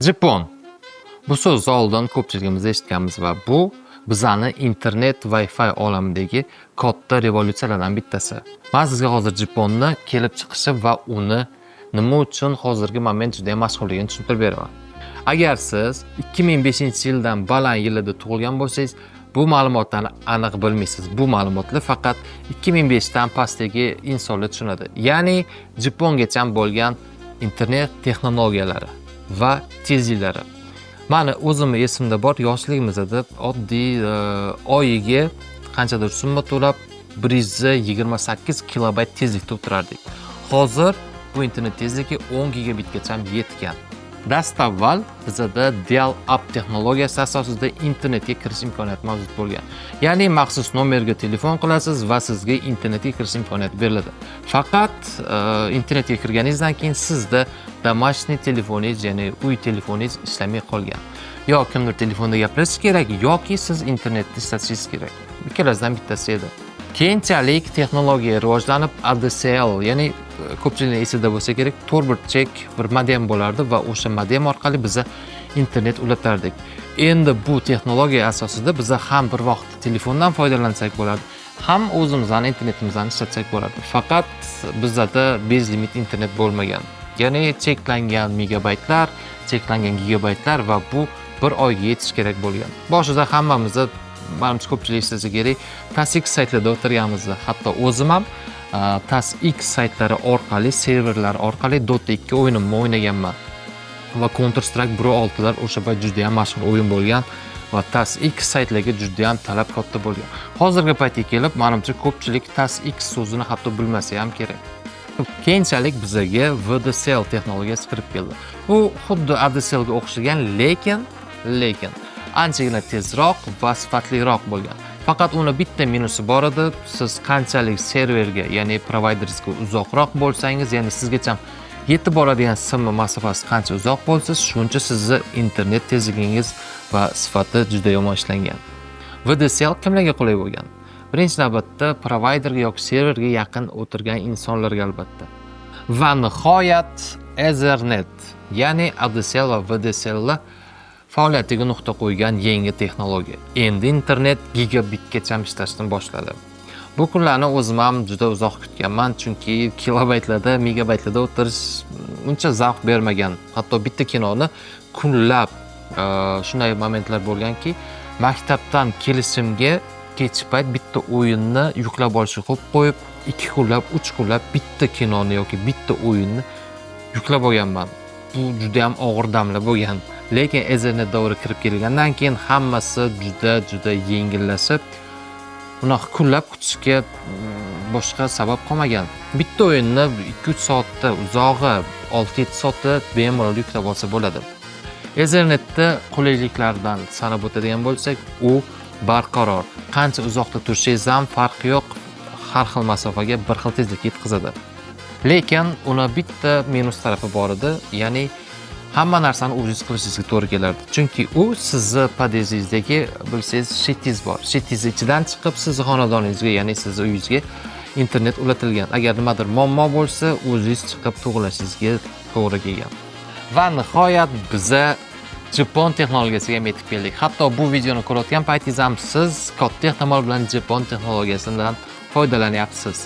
GPON. Bu so'zni oldin ko'pchiligimiz eshitganmiz va bu bizani internet, Wi-Fi olamidagi katta revolyutsiyalardan bittasi. Men sizga hozir GPONni kelib chiqishi va uni nima uchun hozirgi moment juda ham mashhurligini tushuntirib beraman. Agar siz 2005-yildan baland yilida tug'ilgan bo'lsangiz, bu ma'lumotlarni aniq bilmaysiz. Bu ma'lumotlar faqat 2005 dan pastdagi insonlar tushunadi. Ya'ni GPONgacha bo'lgan internet texnologiyalari va tezliklari. Mani o'zimni esimda bor, yoshligimizda oddiy oyiga qanchadir summa to'lab 128 kilobayt tezlikda o'tirardik. Hozir bu internet tezligi 10 gigabitgacha yetgan. Dastavval bizada dial-up texnologiyasi asosida internetga kirish imkoniyati mavjud bo'lgan. Ya'ni maxsus nomerga telefon qilasiz va sizga internetga kirish imkoniyati beriladi. Faqat internetga kirganingizdan keyin sizda домашний telefoningiz, ya'ni uy telefoningiz ishlamay qolgan. Yo kimdir telefonda gaplashish kerak yoki siz internetni ishlatishingiz kerak. Ikkalasidan bittasi edi. Keyinchalik texnologiya rivojlanib, ADSL, ya'ni ko'pchilikning esida bo'lsa kerak, to'rtburchak bir modem bo'lardi va o'sha modem orqali biza internet ulatardik. Endi bu texnologiya asosida biza ham bir vaqtda telefondan foydalansak bo'lardi, ham o'zimizni internetimizni ishlatsak bo'lardi. Faqat bizada безлимит internet bo'lmagan. Ya'ni cheklangan megabaytlar, cheklangan gigabaytlar va bu bir oyga yetishi kerak bo'lgan. Boshida hammamizda, manimcha, ko'pchilik eslasa kerak, TASX saytlarda o'tirganmiz. Hatto o'zim ham TASX saytlari orqali, serverlar orqali Dota 2 o'yinimni o'ynaganman. Va Counter Strike 1.6 lar o'sha payt juda ham mashhur o'yin bo'lgan va TASX saytlarga juda ham talab katta bo'lgan. Hozirgi paytga kelib, manimcha, ko'pchilik TASX so'zini hatto bilmasa ham kerak. Keyinchalik bizaga VDSL texnologiyasi kirib keldi. Bu xuddi ADSLga o'xshagan, lekin anchagina tezroq va sifatliroq bo'lgan. Faqat uni bitta minusi bor edi: siz qanchalik serverga, ya'ni provayderingizga uzoqroq bo'lsangiz, ya'ni sizgacha yetib boradigan simni masofasi qancha uzoq bo'lsa, shuncha sizni internet tezligingiz va sifati juda yomon ishlangan. VDSL kimlarga qulay bo'lgan? Birinchi navbatda provayderga yoki serverga yaqin o'tirgan insonlarga, albatta. Va nihoyat Ethernet, ya'ni ADSL va VDSL faoliyatiga nuqta qo'ygan yangi texnologiya. Endi internet gigabitgacha ishlashni boshladi. Bu kunlarni o'zim ham juda uzoq kutganman, chunki kilobaytlarda, megabaytlarda o'tirish uncha zavq bermagan. Hatto bitta kinoni kunlab, shunday momentlar bo'lganki, maktabdan kelishimga kech payt bitta o'yinni yuklab olishga qo'yib qo'yib, 2 kunlab, 3 kunlab bitta kinoni yoki bitta o'yinni yuklab olganman. Bu juda ham og'ir damlar bo'lgan. Lekin Ethernet davri kirib kelgandan keyin hammasi juda juda yengillashib, unaqa kunlab kutishga boshqa sabab qolmagan. Bitta o'yinni 2-3 soatda, uzog'i 6-7 soatda bemalol yuklab olsa bo'ladi. Ethernetda qulayliklardan sanab o'tadigan bo'lsak, u barqaror. Qancha uzoqda turishingiz ham farqi yo'q, har xil masofaga bir xil tezlikka yetkazadi. Lekin uni bitta minus tarafi bor edi, ya'ni hamma narsani o'zingiz qilishingizga to'g'ri kelardi. Chunki u sizni podyezdingizdagi, bilsangiz, щит ingiz bor. Щит ingiz ichidan chiqib sizni xonadoningizga, ya'ni sizni uyingizga internet ulatilgan. Agar nimadir muammo bo'lsa, o'zingiz chiqib to'g'rilashingizga to'g'ri kelgan. Va nihoyat biza GPON texnologiyasiga ham yetib keldik. Hatto bu videoni ko'rayotgan paytingiz ham siz katta ehtimol bilan GPON texnologiyasidan foydalanyapsiz.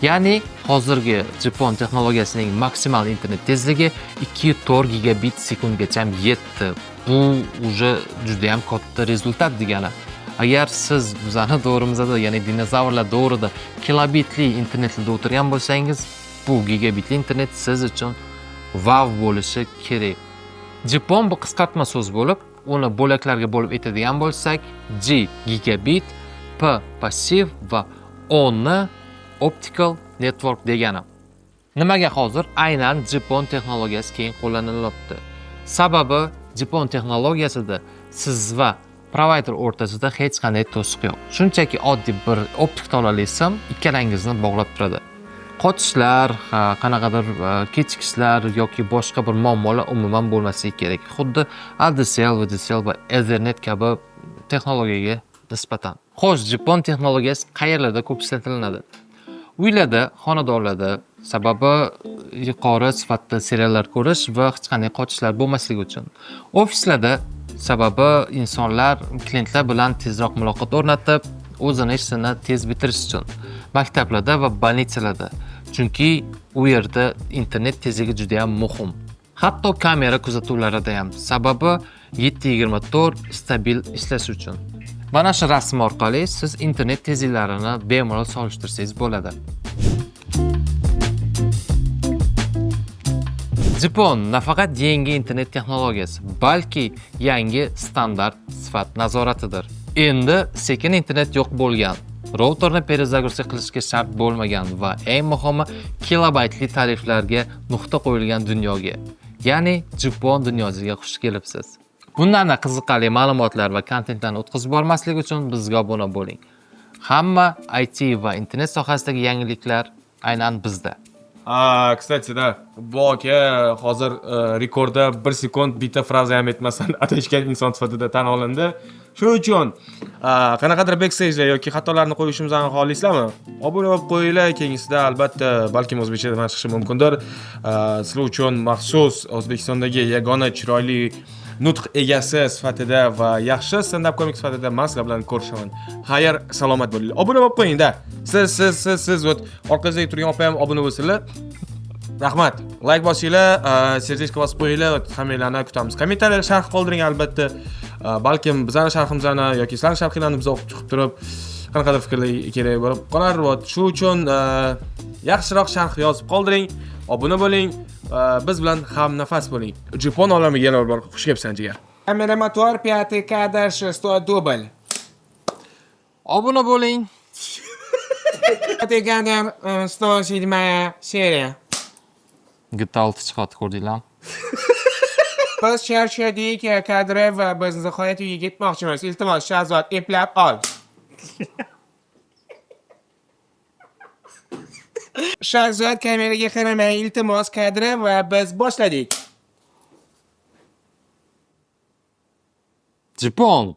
Ya'ni hozirgi GPON texnologiyasining maksimal internet tezligi 2,4 gigabit sekundgacha yetdi. Bu уже juda ham katta результат degani. Agar siz bizani davrimizda, ya'ni dinozavrlar davrida kilobitli internetlarda o'tirgan bo'lsangiz, bu gigabitli internet siz uchun vau bo'lishi kerak. GPON bu qisqartma so'z bo'lib, uni bo'laklarga bo'lib aytadigan bo'lsak, G gigabit, P passive va O ni optical network degani. Nimaga hozir aynan GPON texnologiyasi keng qo'llanilyapti? Sababi, GPON texnologiyasida siz va provayder o'rtasida hech qanday to'siq yo'q. Shunchaki oddiy bir optik tolali sim ikkalangizni bog'lab turadi. Qochishlar, qanaqadir kechikishlar yoki boshqa bir muammolar umuman bo'lmasligi kerak. Xuddi ADSL, VDSL va Ethernet kabi texnologiyaga nisbatan. Xo'sh, GPON texnologiyasi qayerlarda ko'p ishlatilinadi? Uylarda, xonadonlarda, sababi yuqori sifatda seriallar ko'rish va hech qanday qochishlar bo'lmasligi uchun. Ofislarda, sababi insonlar klientlar bilan tezroq muloqot o'rnatib, o'zini ishini tez bitirish uchun. Maktablarda va больница larda, chunki u yerda internet tezligi juda ham muhim. Hatto kamera kuzatuvlarida ham, sababi 7/24 stabil ishlash uchun. Mana shu rasm orqali siz internet tezliklarini bemalol solishtirsangiz bo'ladi. GPON nafaqat yangi internet texnologiyasi, balki yangi standart sifat nazoratidir. Endi sekin internet yo'q bo'lgan, routerni перезагрузка qilishga shart bo'lmagan va eng muhimi, kilobaytli tariflarga nuqta qo'yilgan dunyoga, ya'ni GPON dunyosiga xush kelibsiz. Bundan qiziqarli ma'lumotlar va kontentlarni o'tkazib bormaslik uchun bizga obuna bo'ling. Hamma IT va internet sohasidagi yangiliklar aynan bizda. А, кстати, да. Bu aka hozir rekordda 1 sekund bitta fraza ham aytmasdan adashgan inson sifatida tan olindi. Shuning uchun qanaqadir backstage'lar yoki xatolarni qo'yishimizni xohlaysizlarmi? Obuna bo'lib qo'yinglar, keyingisida albatta balkim o'zbekchada man chiqishi mumkindir. Sizlar uchun maxsus O'zbekistondagi yagona chiroyli nutq egasi sifatida va yaxshi stand-up komik sifatida man sizlar bilan ko'rishaman. Xayr, salomat bo'linglar. Obuna bo'lib qo'ying-da. Siz, siz, siz, siz, вот orqangizdagi turgan opa ham obuna bo'lsinlar. Rahmat. Like bosinglar, сердечко bosib qo'yinglar, hammanglarni kutamiz. Kommentariy sharh qoldiring albatta. Balkim bizning sharhimizni yoki sizlarning sharhinglarni biz o'qib chiqib turib qanaqadir fikrlar kerak bo'lib qolar. Вот shu uchun yaxshiroq sharh yozib qoldiring, obuna bo'ling, biz bilan ham nafas bo'ling. GPON olamiga yana bir bor xush kelibsan, jigar. Камера мотор, пятый кадр, шестой дубль. Obuna bo'ling. Пятый кадр, 107 серия. GTA 6 chiqyapti, ko'rdinglarmi? Biz charchadik kadri va biz nihoyat uyga ketmoqchimiz. Iltimos, Shahzod, eplab ol. Shahzod, kameraga qaramang, iltimos, kadri va biz boshladik. GPON.